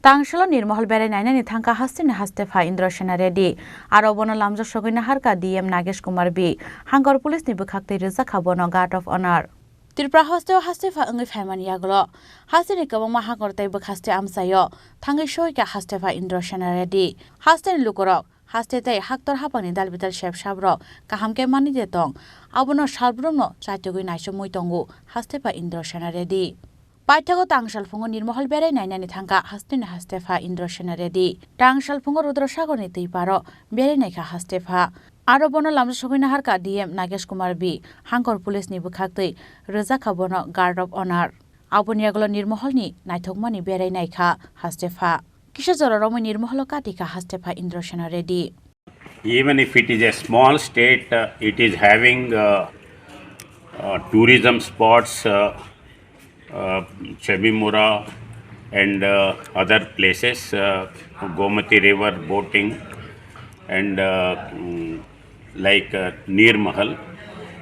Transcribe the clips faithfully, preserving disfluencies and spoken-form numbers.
Tangsalo Nirmohol berai nainani thangkha hasteni haste pha Indra Sena Reddy. Aro bono lamjak sogwi naharkha D M Nagesh Kumar B. Hangkor police ni bwkhaktwi rwjakha bono Guard of Honor. Tripura hasteo haste pha wngwi phaimani yagulo hasteni kwbangma hakor tei bwkhaste amchaio thangwi soikha haste pha Indra Sena Reddy. Hasteni lukurok haste tei haktor haphangni dalbital sep sabrok kaham khe manwi de tong, abono salbrumno chaitugwi naisomwi tongo haste pha Indra Sena Reddy. Paithago tangsalphungo Nirmohol berai nainani thangkha hasteni haste pha Indra Sena Reddy. Tangsalphungo Rudra Sagorni twi paro berai naikha haste pha. Aro bono lamjak sogwi naharkha D M Nagesh Kumar B. Hangkor police ni bwkhaktwi rwjakha bono Guard of Honor. Aboni yagulo Nirmoholni naithokmani berai naikha haste pha. Kisa jora romwi Nirmoholo katikha haste pha Indra Sena Reddy. Even if it is a small state, uh, it is having, uh, uh, tourism spots, uh, uh, Chebimura and, uh, other places, uh, Gomati River boating and, uh, mm, like, uh, Nirmahal.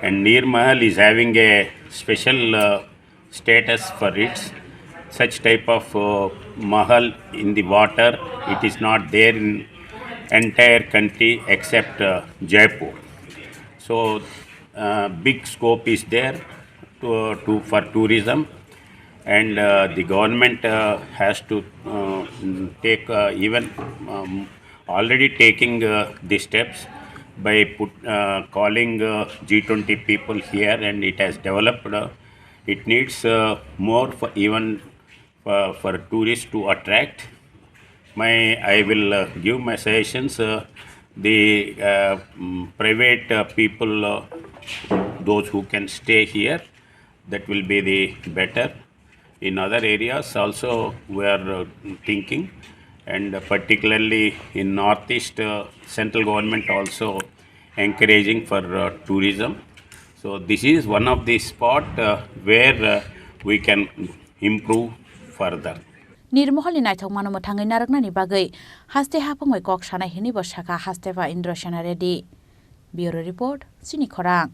And Nirmahal is having a special, uh, status for its such type of, uh, mahal in the water. It is not there in entire country except, uh, Jaipur. So, uh, big scope is there to, to, for tourism, and, uh, the government, uh, has to, uh, take, uh, even, um, already taking, uh, the steps by put, uh, calling, uh, G twenty people here, and it has developed, uh, it needs, uh, more for even for, for tourists to attract. My, I will, uh, give my suggestions. Uh, the, uh, mm, private, uh, people, uh, those who can stay here, that will be the better. In other areas also we are, uh, thinking, and particularly in Northeast, uh, central government also encouraging for, uh, tourism. So this is one of the spot, uh, where, uh, we can improve further. Nirmoholni naithokmano mwthangwi narwknani bagwi haste haphangwi kok sanai hwnwibo sakha haste pha Indra Sena Reddy. Bureau Report, Chini Khorang.